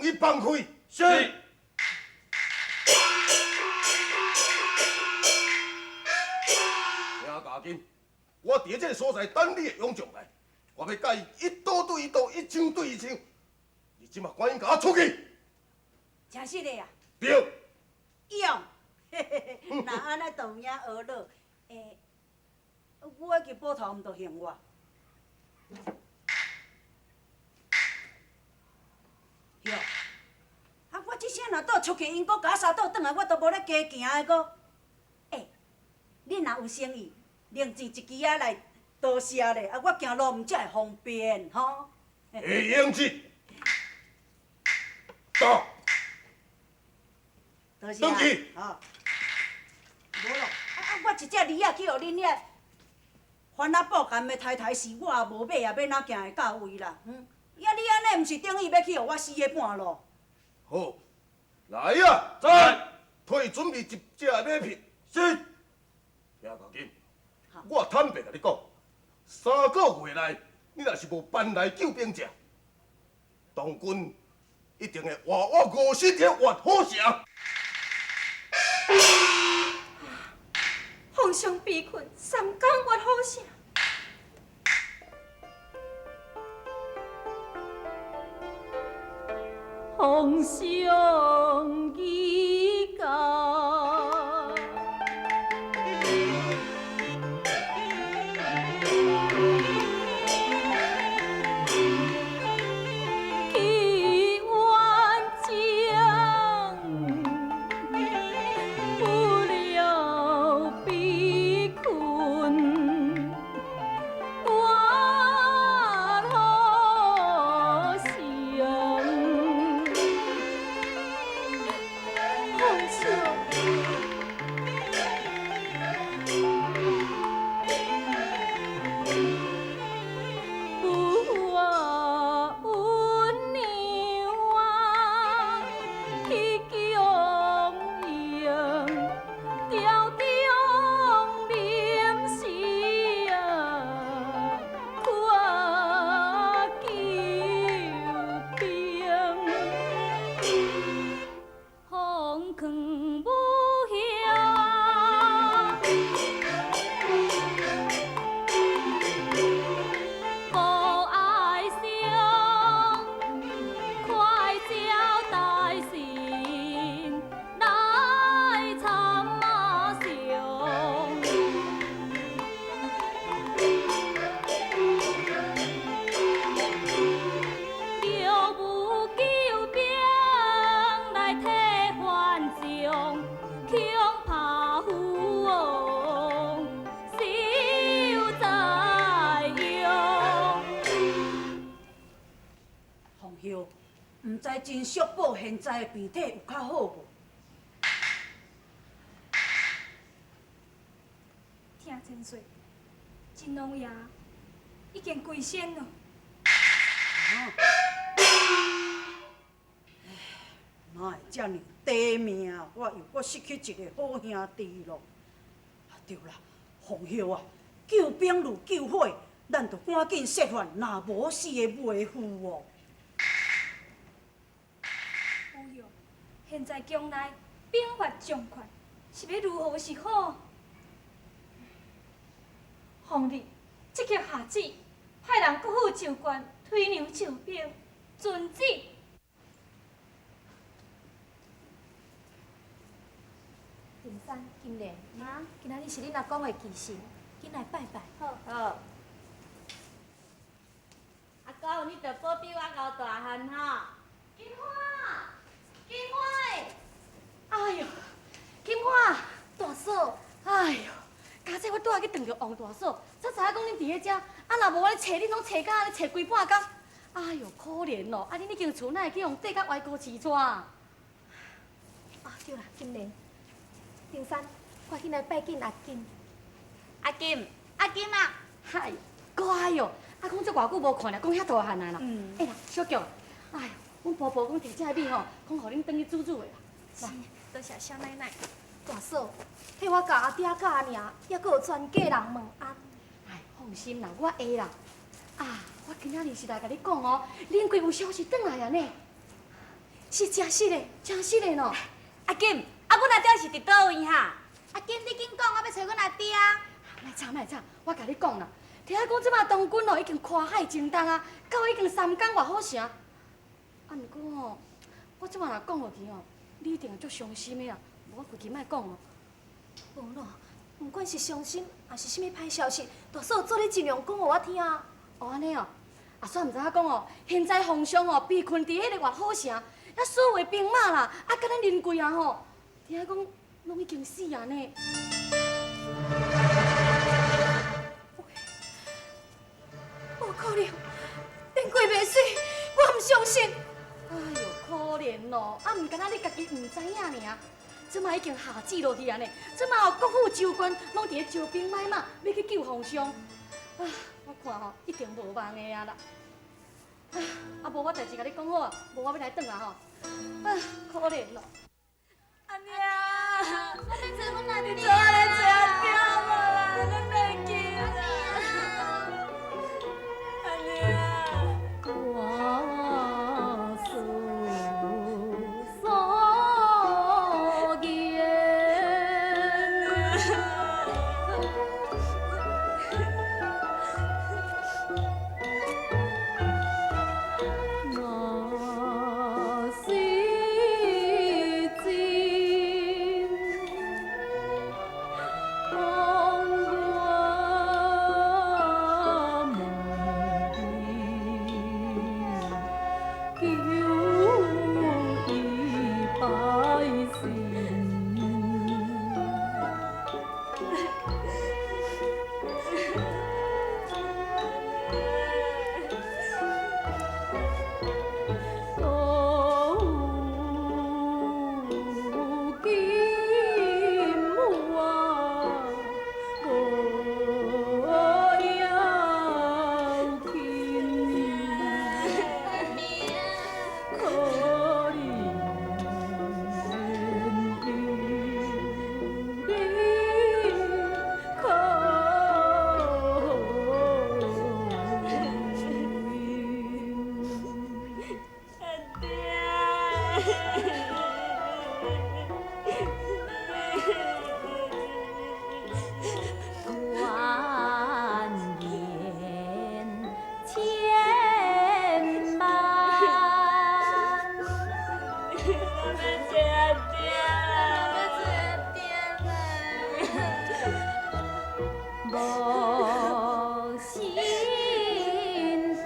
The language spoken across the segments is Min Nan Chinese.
伊放開。是。聽家緊，我佇這个所在等你的勇將來，我欲共伊一刀對一刀，一槍對一槍。你這馬趕緊共我出去。真實的啊？對。勇，嘿嘿嘿，若按呢就有影學了。欸，我彼支斧頭毋著還我？哟，啊！我這聲若倒出去，𪜶閣共我殺倒轉來，我都無咧加行的閣。欸，恁若有誠意，另錢一支仔來多謝咧，啊！我行路毋才會方便吼。會用錢，到。多謝。轉去。好。無咯，啊啊！我一隻驴仔去予恁遐番仔布干的太太是，我也無馬啊，欲按怎行會到位啦？嗯。呀，你按呢毋是等於欲去予我死个半路？好，來啊！在，替準備一隻馬匹。是。聽家緊，我坦白共你講，3個月內，你若是無搬來救兵者，當軍一定會活活餓死佇越虎城。風霜被困，三工越虎城。風霜已到。去遠征，不了被困，越虎城。風霜。母啊，阮娘啊，去强用，朝中临时啊，看救兵。风光无暇，无爱惜，快招大臣来参马上。庙务救兵来替还将，恐怕父王受灾殃。凤秀，毋知真叔母現在的病體有較好無？聽真說，真王爺已經歸仙咯。哪會遮爾短命？我又閣失去一個好兄弟咯。啊對啦，鳳秀啊，救兵如救火，咱著趕緊設法，若無死的袂赴哦。有哟，現在宮內兵乏將缺，是欲如何是好？皇帝即刻下旨，派人各府就縣推糧召兵。遵旨。丁山、金蓮，今仔日是恁阿公的忌辰，緊來拜拜。好。好。阿公，你著保庇我𠢕大漢吼。金花，金花，哎喲，金花，大嫂，哎喲，佳姐，我拄仔去撞著王大嫂，才知影講恁佇咧遮，啊若無我咧揣恁，攏揣到按呢揣規半工。哎喲，可憐咯，啊恁彼間厝哪會去予硩甲歪孤飼逝？啊對啦，金蓮，丁山，趕緊來拜見阿金。阿金，阿金啊！嗨，乖哦，啊講足偌久無看啦，講遐大漢啊啦。欸啦，小菊，哎喲，阮婆婆講提這个米吼，講予恁轉去煮煮的啦。是，多謝少奶奶。大嫂，替我共阿爹佮阿娘，猶閣有全家人問安。哎，放心啦，我會啦。啊，我今仔日是來共你講哦，恁幾有消息轉來啊呢？是真實的，真實的喏。阿金，啊，阮阿爹是佇佗位哈？阿金，你緊講，我欲揣阮阿爹啊！莫吵莫吵，我共你講啦，聽講這擺唐軍哦已經跨海征東啊，到已經三江越虎城。啊，毋過吼，我這擺若講落去吼，你一定會足傷心的啊！無我規氣莫講哦。無咯，毋管是傷心，抑是啥物歹消息，大嫂做你盡量講予我聽啊。哦，按呢哦，啊，煞毋知影講哦，現在皇上哦被困佇彼个越虎城，啊，所有的兵馬啦，啊，佮咱林桂啊吼，聽講攏已經死啊呢。無可能，林桂袂死，我毋相信。哎喲，可憐咯，啊，毋敢若你家己毋知影爾。這擺已經下旨落去啊呢，這擺哦各府州縣攏佇咧招兵買馬，欲去救皇上。啊，我看吼一定無望的啊啦。啊，無我代誌共你講好啊，無我欲來轉啊吼。啊，可憐咯。阿娘，我欲揣阮阿爹。你做按呢揣阿爹無啦，咱袂記啦。阿娘。我思所言，若是真，讲我无求伊拜神。金华无要紧，可怜有你可阿爹。万言千万。我欲揣阿爹啦，我欲揣阿爹啦。无心中，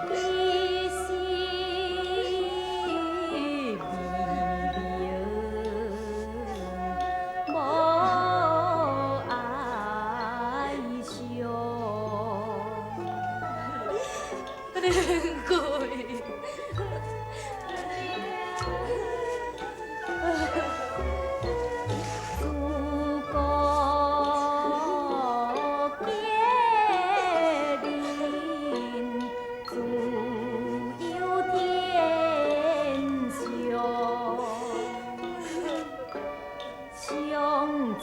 一时微明无哀伤。林桂。祖国结邻，自有天相，相从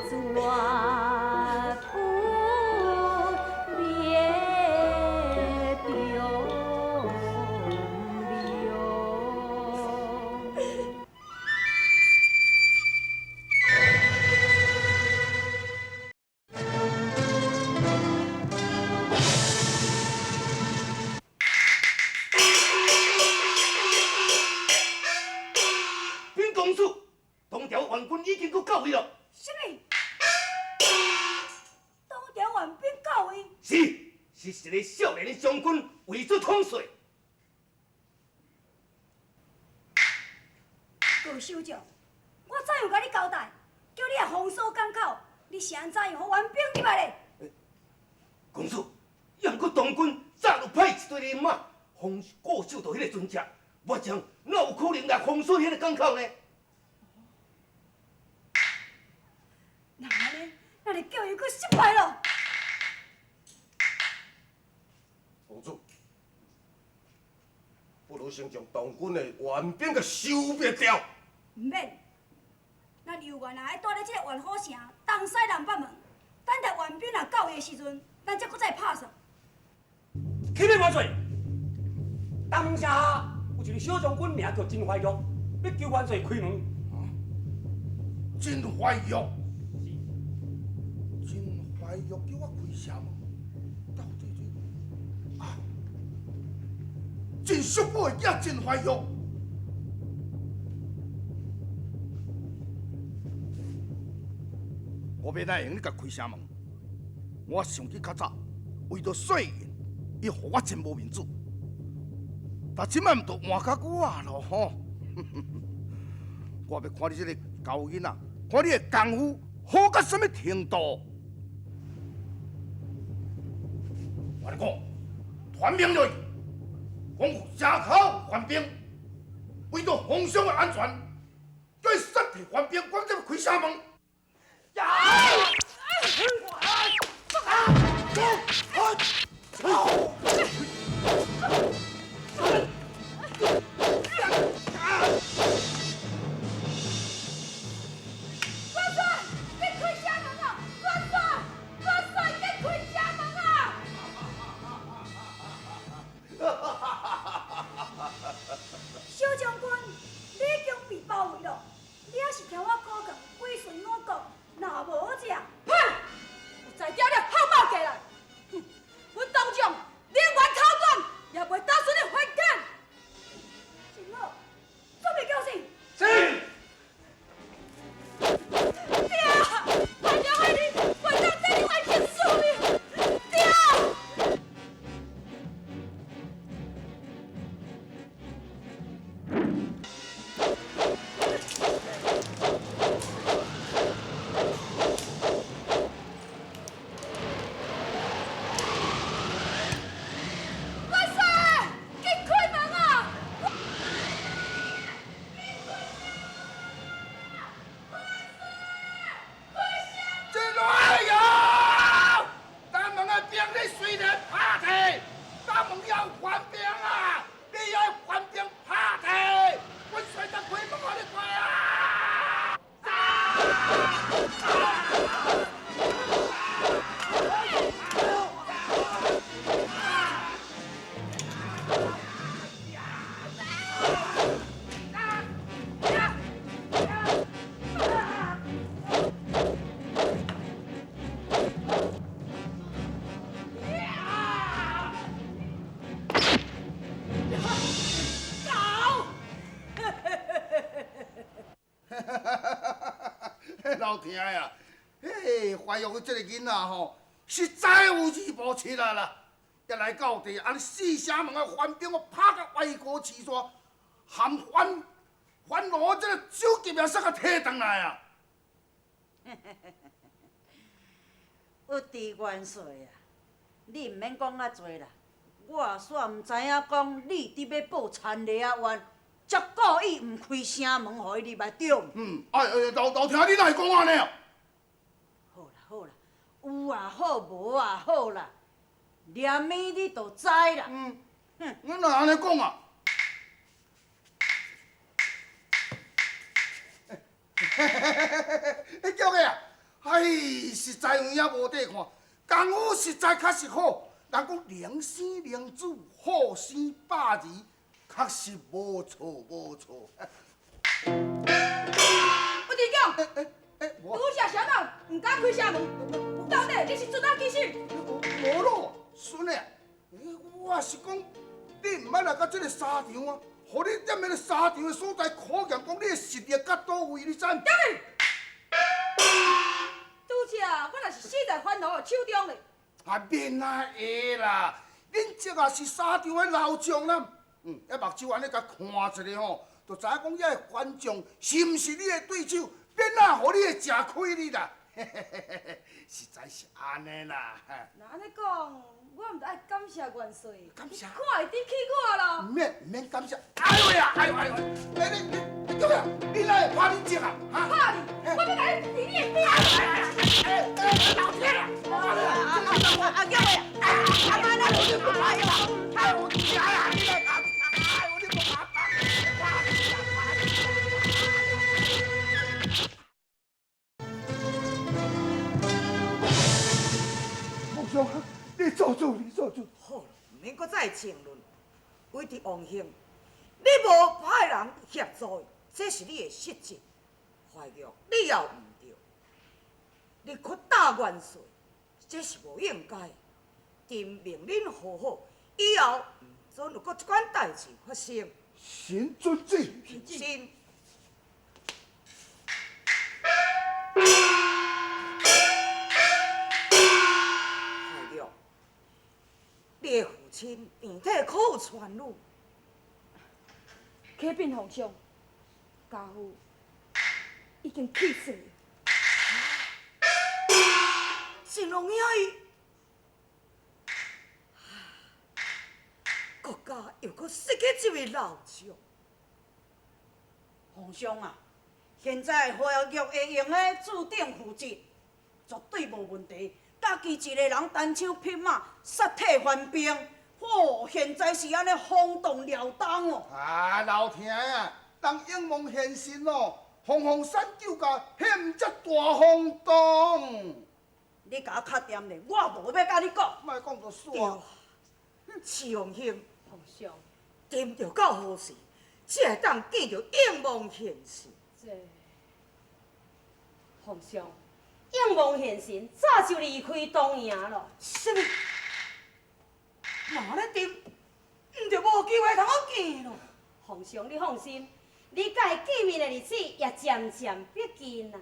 绝不灭中留。禀公主，东朝援軍已經閣到位咯。啥物？東朝援兵到位？是，是一个少年的將軍為做統帥。高守將，我早有共你交代，叫你愛封鎖港口，你是按怎樣予援兵入來咧？公主，猶毋過唐軍早就派一隊人馬封固守著彼个船隻，我將哪有可能來封鎖彼个港口呢？那按呢，咱就叫伊閣失敗咯。公主，不如先將唐軍的援兵共收滅掉。毋免，咱猶原啊愛蹛咧這个越虎城東西南北門，等待援兵若到位的時陣，咱才閣再拍算。启禀元帅，东门城下有一个小将军，名叫真怀玉，欲求元帅开门。真怀玉，真怀玉叫我开城门，到底这啊，真叔母的囝真怀玉。我欲哪会用你共开城门？我想起较早，为著细印，伊予我真无面子。但这摆毋著换较久啊咯吼！我欲看你这个猴囡仔，看你的功夫好到啥物程度。我咧讲，传命落去，讲城口犯兵，为著皇上的安全，叫伊杀退犯兵，我才开城门。元帅，紧开城门啊！元帅，元帅，紧开城门啊！小将军，你已经被包围了，你还是听我口讲，归顺我国，若无者，哼，有才调了汉堡过来，哼，阮当将宁愿口短，也袂打算你还剑。真好，准备交战。是。爹，我娘爱你，我当这你爱结束命。爹。元帅，紧开门啊！真怀玉，大门的兵你虽然拍退，大门要还兵啊！你要还兵拍退，阮随得开门予你看啊！狗！老听啊，嘿，怀玉这个囡仔吼，实在有二无七啊啦！一来到地，按呢四城门的番兵，我拍甲歪锅起沙，含番番罗这个首级也煞共提转来啊！郁知元帅啊，你毋免讲遐济啦，我煞毋知影讲你伫欲报田螺仔冤，才故意毋开城门，予伊入来对毋？嗯，哎哎，老老听你哪会讲按呢啊？好啦好啦，有也好，无也好啦，连物你都知啦。嗯，阮哪按呢讲啊？嘿，叫个啊！哎，实在有影无得看，功夫实在确实好。人讲龙生龙子，虎生百儿，确实无错无错。我弟讲，拄则啥人毋敢开城门？到底你是准哪其实？无咯，孙仔，我是讲，你毋捌来到这个沙场啊，予你踮彼个沙场的所在考验，讲你的实力到佗位，你知毋？拄则我若是死在番奴的手中咧。啊，免啊会啦，恁这也是沙场的老将啦。嗯，遐目睭按呢共看一下吼，就知影讲遐个番将是毋是你的对手，免啊，予你会食亏你啦。嘿嘿嘿嘿嘿，实在是按呢啦。若按呢讲，我毋著爱感谢元帅。感谢。看会得起我咯。毋免毋免感谢。哎呦呀，哎呦哎呦，哎你你你叫啥？你哪会拍恁叔啊？哈？拍你！我欲共你治你的病。哎哎，老天啊！阿叫的，阿妈那你不拍啦？哎呦，你来啊！你来啊！哎呦，你无麻烦。皇上，你做主，你做主。好，免閣再爭論。為佇王兄，你無派人協助，這是你的失職。懷玉，你也毋對。你屈打元帥，這是無應該。朕命恁好好，以後毋准有閣這款代誌發生。臣遵旨。是。怀玉，你的父亲病体可有传愈？启禀皇上，家父已经去世。真王兄伊，国家又阁失去一位老将。皇上啊，现在怀玉会用的注定负责，绝对无问题。家己一个人单枪匹马杀退番兵，嚯！现在是按呢轰动辽东哦。啊，老听啊，当英王现身哦，凤凰山救驾，彼毋才大轰动。你共我较掂咧，我无欲佮你讲。莫讲就煞。对，王兄，皇上，朕著到何时才会当见著应王现身？这，皇上，应王现身早就离开东营了。啥物？那咧朕，毋就无机会通好见咯。皇上，你放心，你佮伊见面的日子也渐渐逼近啦。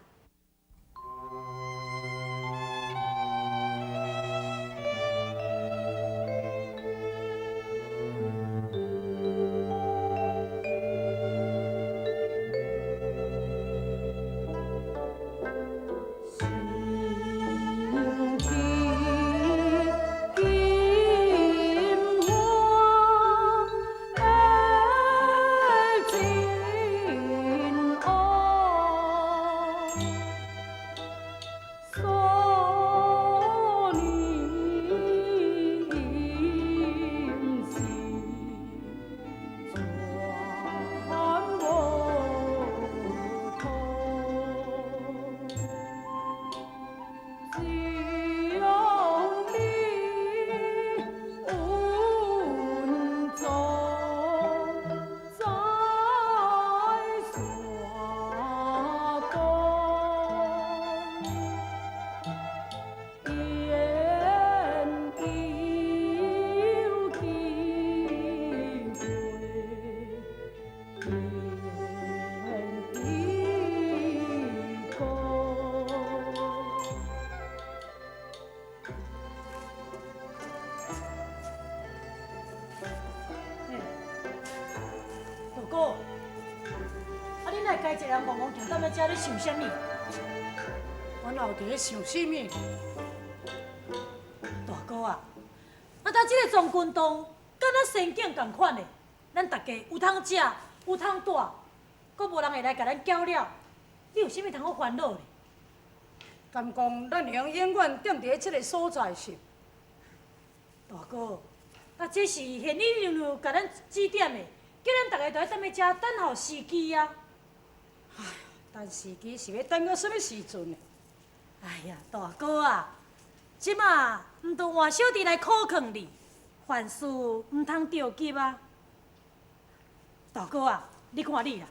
遮咧想啥物？我哪有伫咧想啥物？大哥啊，啊，当这个将军洞敢若仙境仝款的，咱大家有通食，有通住，阁无人会来共咱搅扰，你有啥物通好烦恼的？敢讲咱会用永远踮伫咧这个所在是？大哥，啊，这是贤女娘娘共咱指点的，叫咱大家都爱踮咧遮等候时机啊。等时机是欲等到啥物时阵呢？哎呀，大哥啊，这马毋著换小弟来苦劝你，凡事毋通著急啊。大哥啊，你看你啦，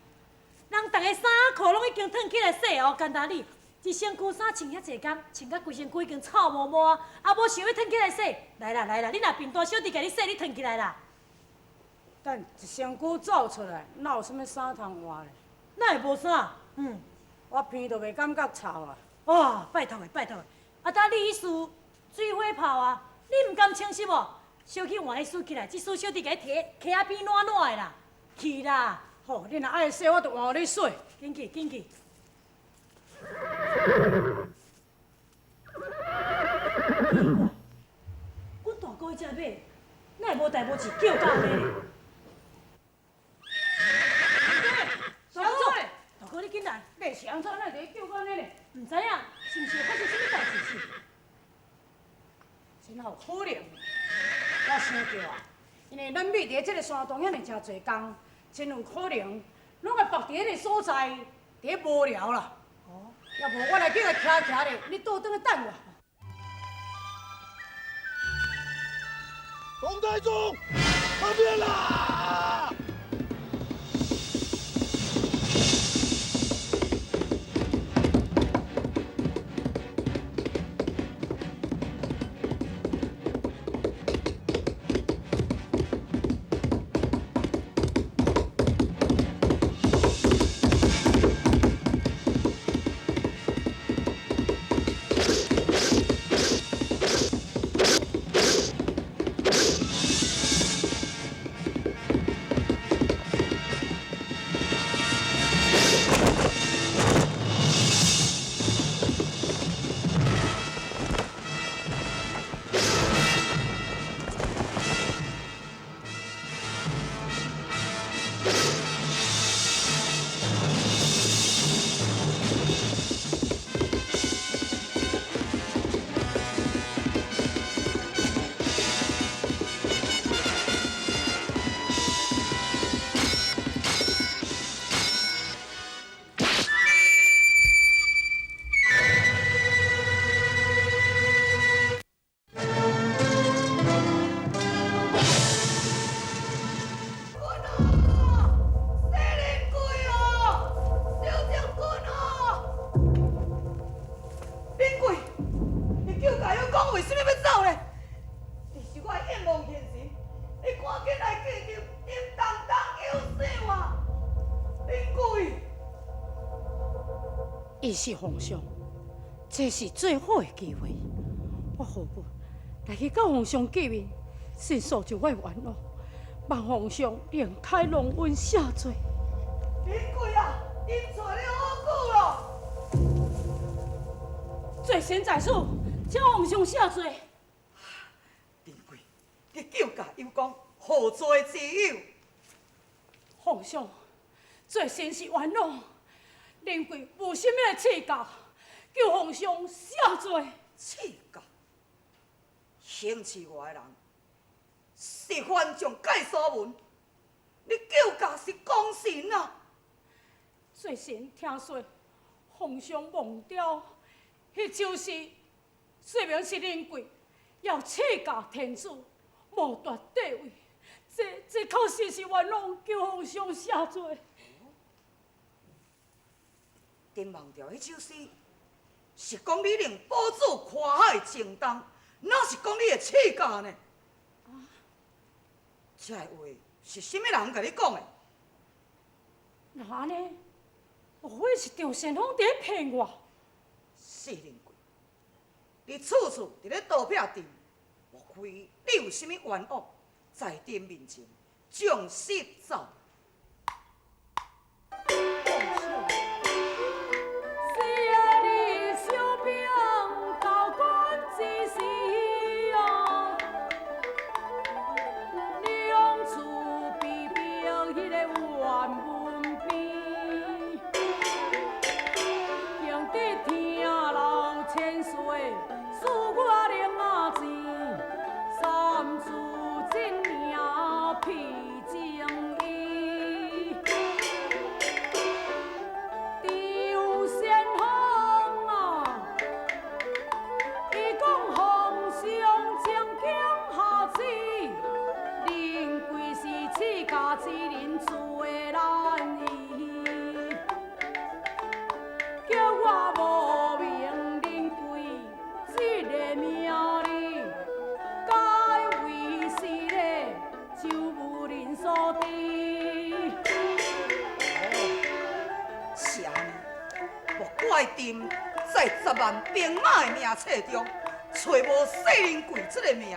人逐家衫裤拢已经褪起来洗哦，干焦你一身躯衫穿遐济工，穿甲规身躯已经臭毛毛啊，啊无想欲褪起来洗。来啦来啦，你若贫大小弟共你洗，你褪起来啦。等一身躯走出来，哪有啥物衫通换咧？哪会无衫？嗯，我鼻都袂感觉臭啊！哇，拜托的，拜托的！啊，当你彼事水火炮啊，你毋甘清湿无？小去换彼束起来，这束小弟共你提溪仔边暖暖的啦，去啦！好，你若爱洗，我就换予你洗。紧去，紧去！阮大哥彼只马，哪会无代无志叫到按呢？大哥，大哥，你紧来！你是按怎哪会伫叫阮呢？毋知影，是毋是发生啥物代志是？真有可能，我想著啊，因为咱覕伫这个山洞遐尔诚济工，真有可能拢会縛伫彼个所在，伫咧无聊啦。哦，要无我来去共徛徛咧，你倒转去等我。唐太宗，叛变啦！伊是皇上，这是最好的机会。我何不来去佮皇上见面，申诉就我的愿望，望皇上另开龙恩赦罪。林贵啊，𪜶找你好久咯。罪臣在此，请皇上赦罪。林贵，你救驾有功，何罪之有？皇上，罪臣是冤枉。林贵无啥物来赐教，求皇上赦罪。赐教？行刺我的人是藩将盖所文，你救驾是功臣啊！罪臣听说皇上忘掉，彼首诗说明是林贵要赐教天子，谋夺帝位，这确实是冤枉，求皇上赦罪。丁梦调彼首诗是讲你令保主跨海征东，哪是讲你会赐教呢？啊，这个话是啥物人共你讲的？那按呢？莫非是张先锋伫咧骗我？谢灵贵，你处处伫咧刀劈朕，莫非你有啥物冤枉，在朕面前将实走？在10万兵马的名册中，找无谢仁贵这个名字。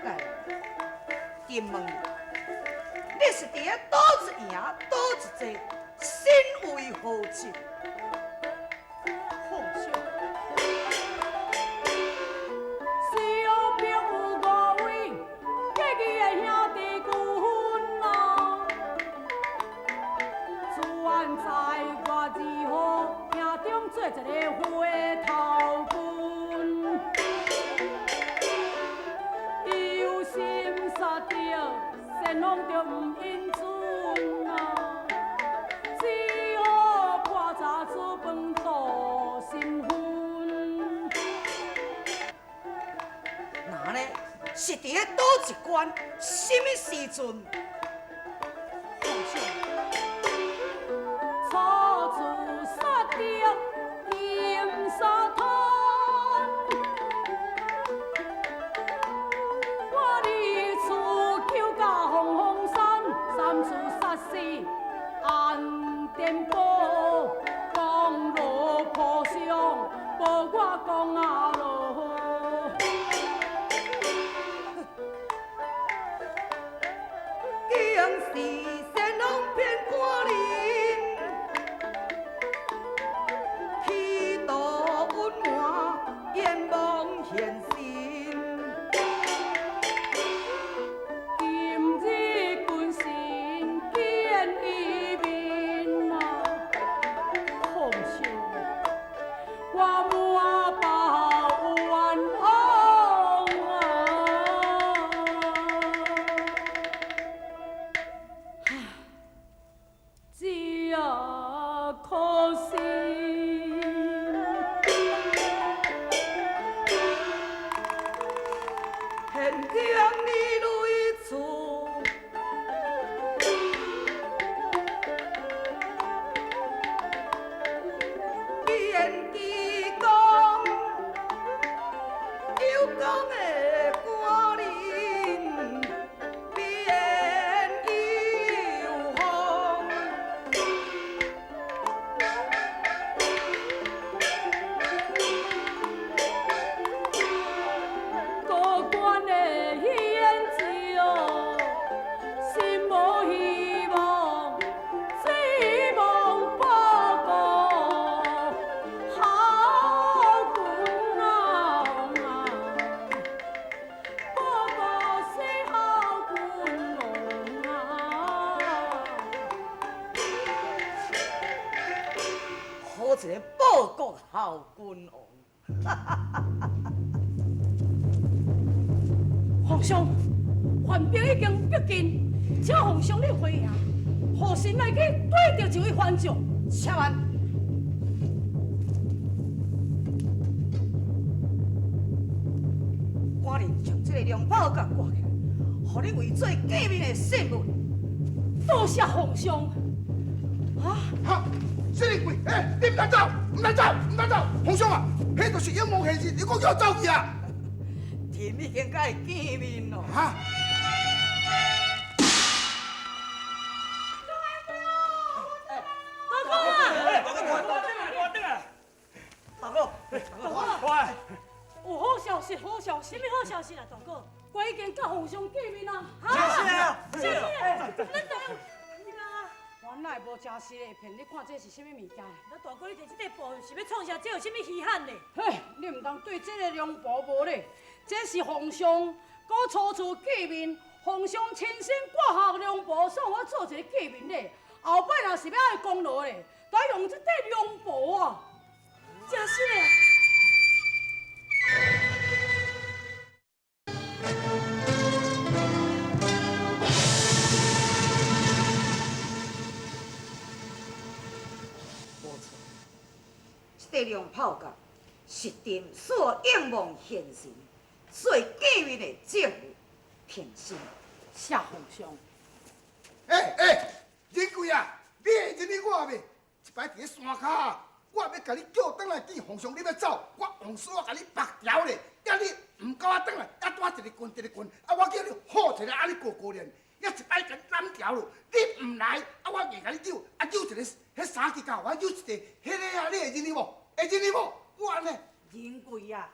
来，朕问你，你是伫咧佗一赢，佗一济，身为何职？皇上，小兵有五位，结义的兄弟群啊，自愿在我如何？中做一个回头军，有心杀着，先锋就毋应准啊，只好破茶煮饭度新婚。那呢？谢是伫咧佗一关，什么时阵？皇上，初次杀掉金沙滩，我二次救驾凤凰山，三次杀死安电波，功劳破上，无我讲啊啰。竟是神龙骗官人，企图隐瞒阎王现身。今日君臣见一面啊，皇上，我满腹冤枉啊！只可惜。现将你泪出，见济公，有功的官人变有风。高官的显子哦，心无希望，只望报国好君王啊！报国是好君王啊！好一个报国好君王！皇上，犯兵已经逼近，请皇上你回营，予臣来去对著这位藩将。且慢，赶紧将这个龙袍甲挂起来，予你为做见面的信物。多谢皇上。啊！哈，薛仁贵，欸，你毋通走，毋通走，毋通走！皇上啊，彼就是阎王现身，你阁叫我走去啊？朕已经佮伊见面咯。哈？大哥啊！大哥，大哥，有好消息，好消息！什么好消息啊，大哥？我已经佮皇上见面啊！真是啊！真是的，咱知影。我哪会无食实的骗？你看这是啥物物件？那大哥，你摕这块布是欲创啥？这有啥物稀罕呢？嘿，你毋通对这个龙袍无礼。这是皇上阁初次见面，皇上亲身挂下龙袍，送我做一个见面礼。后摆若是欲爱功劳咧，都爱用这块龙袍啊！真是的。无错，这块龙袍甲是朕所应望现身做见面的证物，平心。谢皇上。欸，仁贵啊，你会认得我袂？一摆伫咧山跤，我欲共你叫转来见皇上，你欲走，我王叔我共你缚牢咧，啊你毋共我转来，啊拄一个棍一个棍，啊我叫你好一个，啊你过过练，啊一摆共你揽牢咯，你毋来，啊我硬共你扭，啊扭一个彼三支胶，我扭一个，彼个啊，你会认得无？会认得无？我按呢？仁贵啊，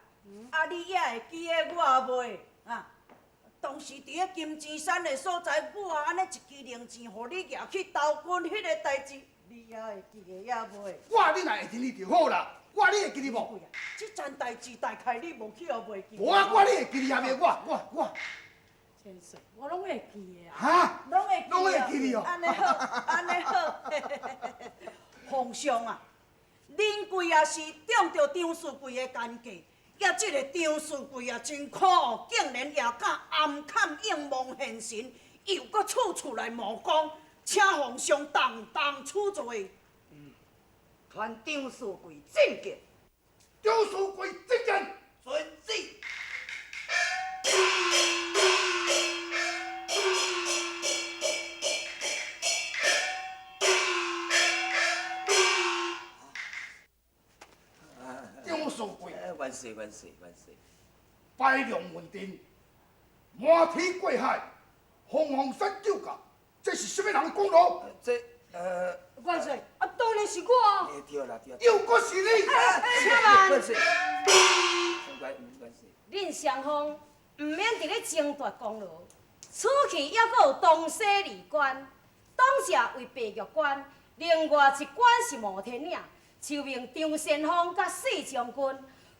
啊你也会记得我袂？啊，当时伫咧金钱山的所在，我按呢一支零钱，予你举去投军彼个代志，你也会记得也袂？我你若会认得就好啦，我你会记得无？这件代志大概你无去予袂记。无啊，我你会记得也袂？我。千岁，我拢会记的啊。哈？拢会拢会记得哦。按呢好，按呢好。皇上啊，仁贵也是中著张士贵的奸计，也这个张士贵啊真可恶，竟然也敢暗崁应王现身，又阁处处来冒功，请皇上重重处罪。传张士贵进见。张士贵进见。遵旨。歲萬歲萬歲！擺龍門陣，瞞天過海，鳳凰山救駕，這是啥物人的功勞？這萬歲！啊，當然是我。對啦對。又閣是你！請慢。萬歲！萬歲！恁雙方毋免佇咧爭奪功勞，此去猶閣有東西二關，董社為白玉關，另外一關是摩天嶺，就命張先鋒佮四將軍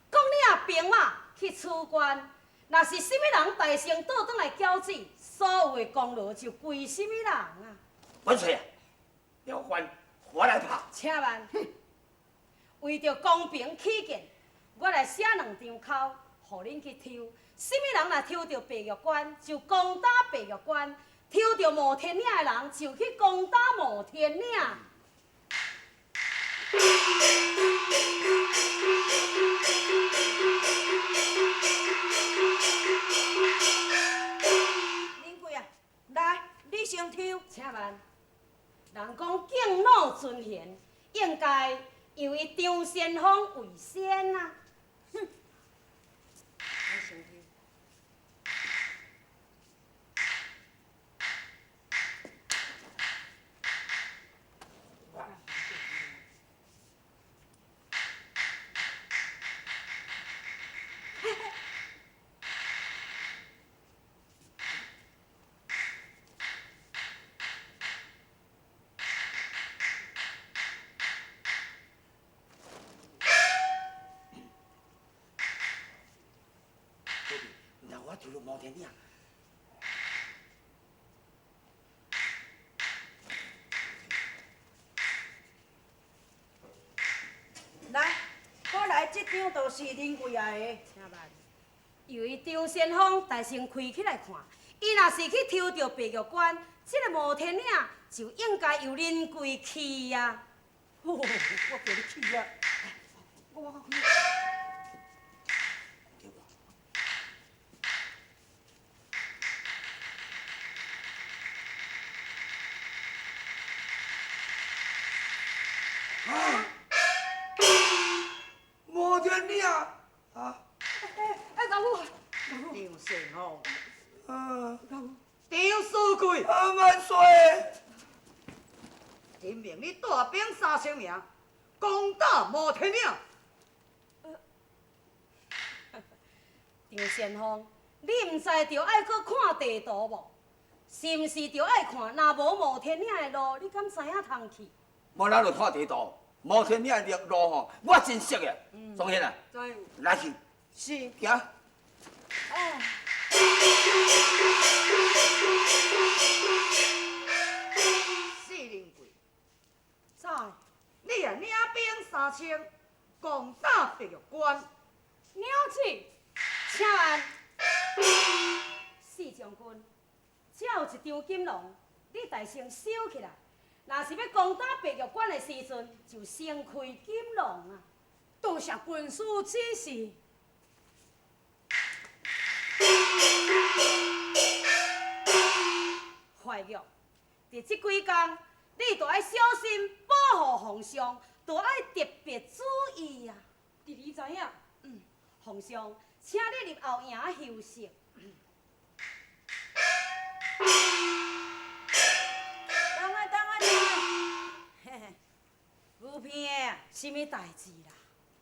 各領兵馬去取關。若是啥物人大聲倒轉來繳旨，所有的功勞就歸啥物人啊！萬歲啊！了關我來拍。請慢，為著公平起見，我來寫兩張鬮，予恁去抽。啥物人若抽著白玉關，就攻打白玉關；抽著摩天嶺的人，就去攻打摩天嶺。林贵啊，來，你先抽。請慢，人講敬老尊賢，應該由伊張先鋒為先啊。哼，我先抽。我抽著摩天嶺。來，過來，這張就是林貴仔的。請慢，由於張先鋒大聲開起來看，伊若是去抽著白玉關，這個摩天嶺就應該由林貴去啊。哦，我叫你去啊！我去。摩天嶺啊！哎，老母，張先鋒，啊，張書貴，啊萬歲！任命你帶兵3000名，攻打摩天嶺。張先鋒，你毋知著愛閣看地圖無？是毋是著愛看？若無摩天嶺的路，你敢知影通去？無咱就看地圖，摩天嶺的路吼，我真熟的。宗憲啊，來去，是，行。哎。四林贵，在，你也領兵3000，攻打白玉關。了解。請慢，四將軍，這有一張錦囊，你代先收起來。若是欲攻打白玉關的時陣，就先開錦囊啊！多謝軍師指示。懷玉，佇這幾工，你著愛小心保護皇上，著愛特別注意啊！弟弟知影。嗯，皇上，請你入後營休息。等下，等下，等下，嘿嘿，牛片的，啥物代誌啦？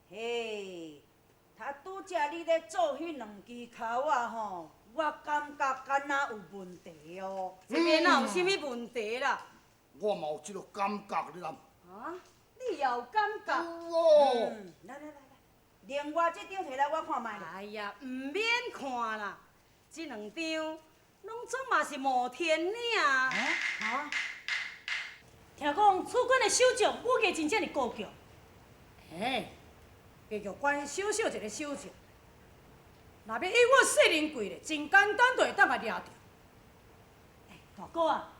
嘿，他拄才你咧做彼兩支鬮仔吼，我感覺敢若有問題哦。這邊哪有啥物問題啦？我嘛有這個感覺，你諗？啊，你也有感覺？有哦。來來來來，另外這張摕來我看覓。哎呀，毋免看啦，這兩張攏總嘛是摩天嶺。啊？聽講楚軍的守將武藝真正是高強。哎，白玉關小小一個守將，若欲以我細林貴咧，真簡單就會當共掠著。哎，大哥啊，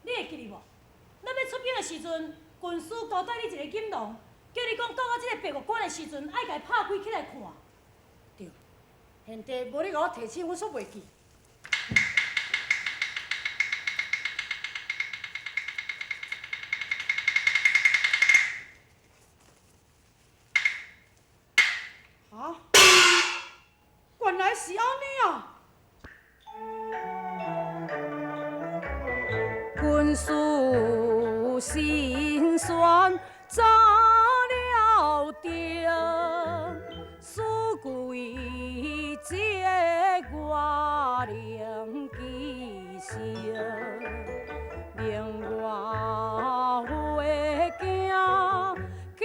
你會記得無？咱欲出兵的時陣，軍師交代你一個錦囊，叫你講到我這個白玉關的時陣，愛共伊拍開起來看。對，現在無你共我提醒，我煞袂記。啊！来是按呢啊！军事心酸怎了得？四季节我能记性，明月花镜去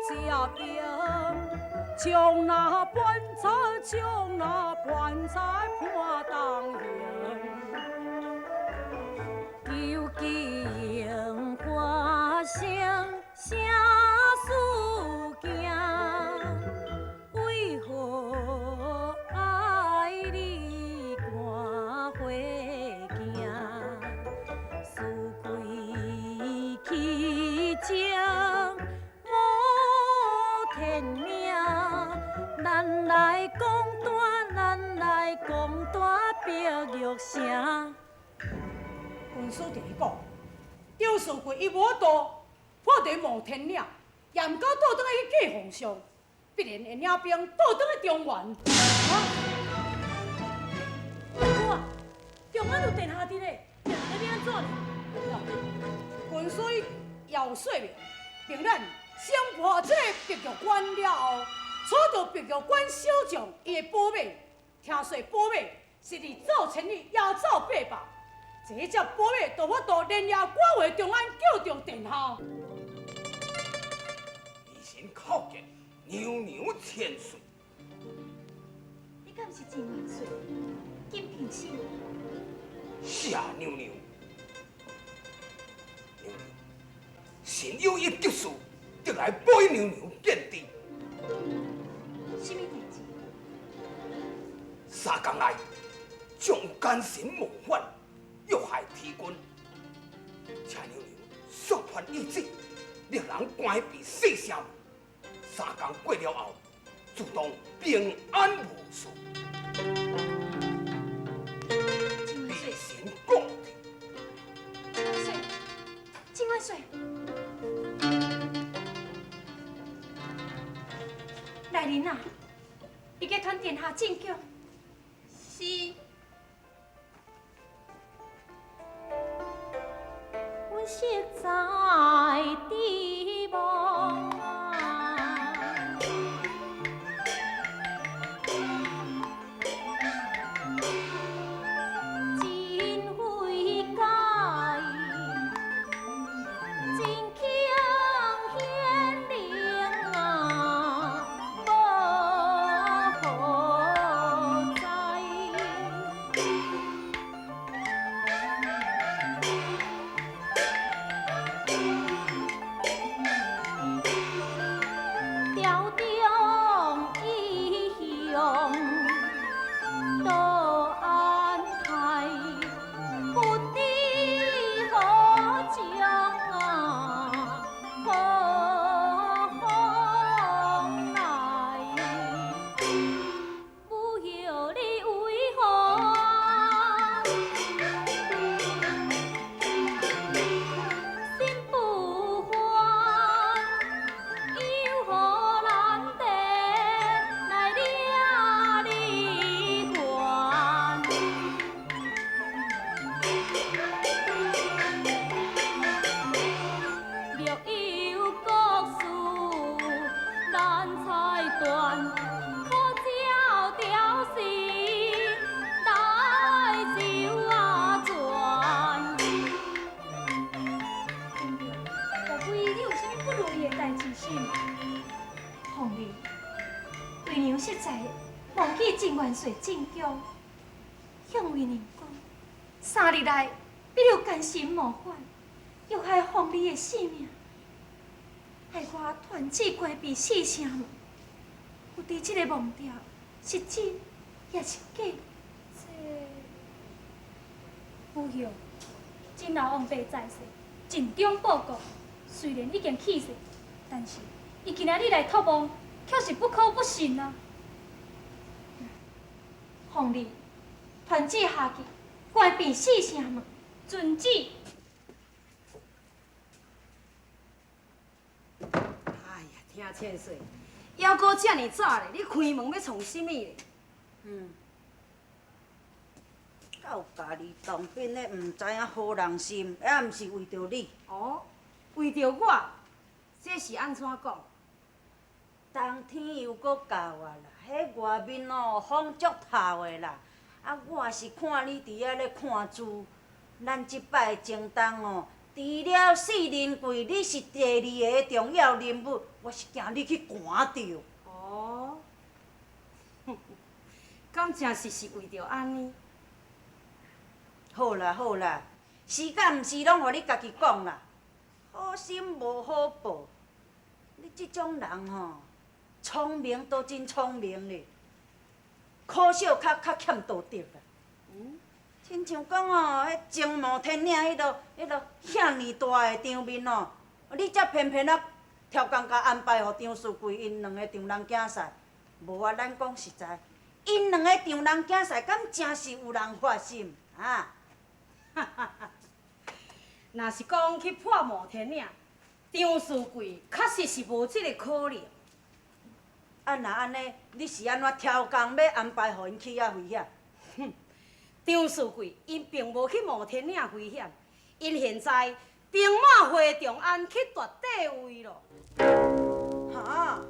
接应，将那盘缠，将那盘缠伴同行。究竟发生啥事件？为何爱你赶火镜？思归去情无天命，咱来讲单，咱来讲单白玉城。军师伫咧讲，张士贵伊无法度破伫摩天岭，也毋敢倒转来去见皇上，必然会领兵倒转去中原。啊！大哥啊，中原有殿下伫咧，殿下欲按怎呢？军师也有说明，命咱先破这个白玉关了后，取到白玉关小将伊的宝马，听说宝马是伫走千里，也走800。这只宝马就法度连夜赶回长安，救著殿下。微臣叩见娘娘千岁。你敢是郑元帅？金平生。谢娘娘。娘娘，臣有一急事，得来拜娘娘见知。什么代志？三工内，将奸臣谋反。欲害天君，请娘娘速传懿旨，令人关闭四城门。三工过了后，自当平安无事。郑万岁，神讲。郑万岁，郑万岁，来人啊！你去传殿下进宫。是。阮实在伫梦啊，真费解，真强显灵啊，无何在。万岁进宫，向为娘讲，3日内必有奸臣谋反，欲害皇儿的性命，害我传旨关闭四城门。不知这个梦调是真也是假？这不晓。真老王爸在世，尽忠报国。虽然已经去世，但是伊今仔日来托梦，却是不可不信啊！凤儿，传旨下去，关闭四城门。遵旨。哎呀，听千岁，犹阁遮尔早咧，你开门欲创啥物咧？嗯。到家己当兵的，毋知影好人心，抑毋是为著你。哦，为著我，这是按怎讲？冬天又阁到啊啦，彼外面哦风足透的啦。啊，我是看你伫遐咧看书，咱這擺征东哦，除了四仁贵，你是第二个重要人物，我是惊你去寒著。哦，敢真是是为著按呢？好啦好啦，时间毋是拢予你家己讲啦，好心无好报，你這種人吼，聰明都真聰明咧，可惜較較欠道德啦。嗯，親像講哦，彼征摩天嶺彼落彼落遐爾大的場面哦，你才偏偏啊超工共安排予張士貴𪜶兩個丈人囝婿，無啊，咱講實在，𪜶兩個丈人囝婿敢真是有人發心啊？哈哈哈！若是講去破摩天嶺，張士貴確實是無這个可能。啊，若按呢，你是按怎超工欲安排予𪜶去遐危險？哼，張士貴𪜶並無去摩天嶺危險，𪜶現在兵馬回長安去奪帝位咯。哈？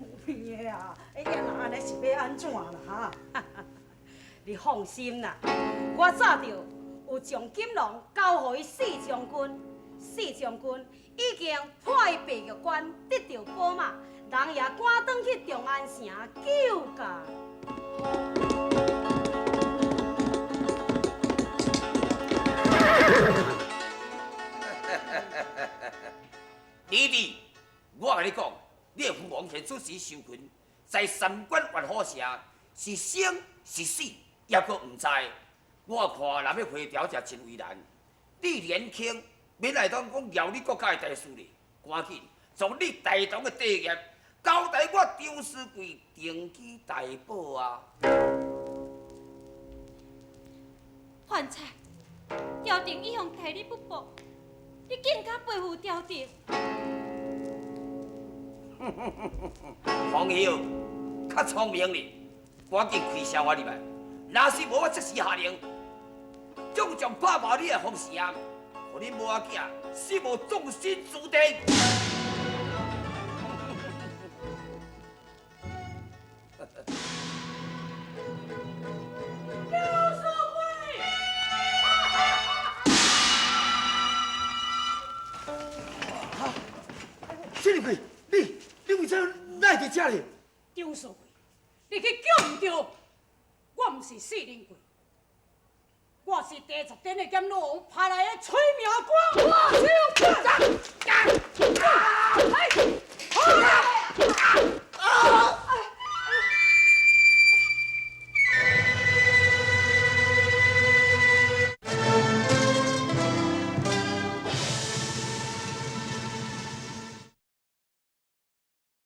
無邊的啊！欸，若按呢是欲按怎啦？哈？你放心啦，我早就有將錦囊交予伊四將軍，四將軍已經派伊白玉官得著寶馬，人也趕轉去長安城救駕。弟弟，我共你講，你的父王現此時受困，在三關越虎城，是生是死，猶閣毋知。我看若欲回朝才真為難。你年輕，免來當講料理國家的大事咧，趕緊將你大唐的帝業交代我張士貴登基大寶啊！范才，朝廷一向待你不薄，你竟敢背负朝廷？皇后，較聰明咧，趕緊開聲話入來。若是無，我即時下令，眾將拍爆你的風城，予你母仔囝死無葬身之地。刘士贵，四仁贵，你為啥來佇遮咧？張士貴，你去叫毋著，我毋是四仁貴，我是第十殿的閻羅王派來的催命官。我手。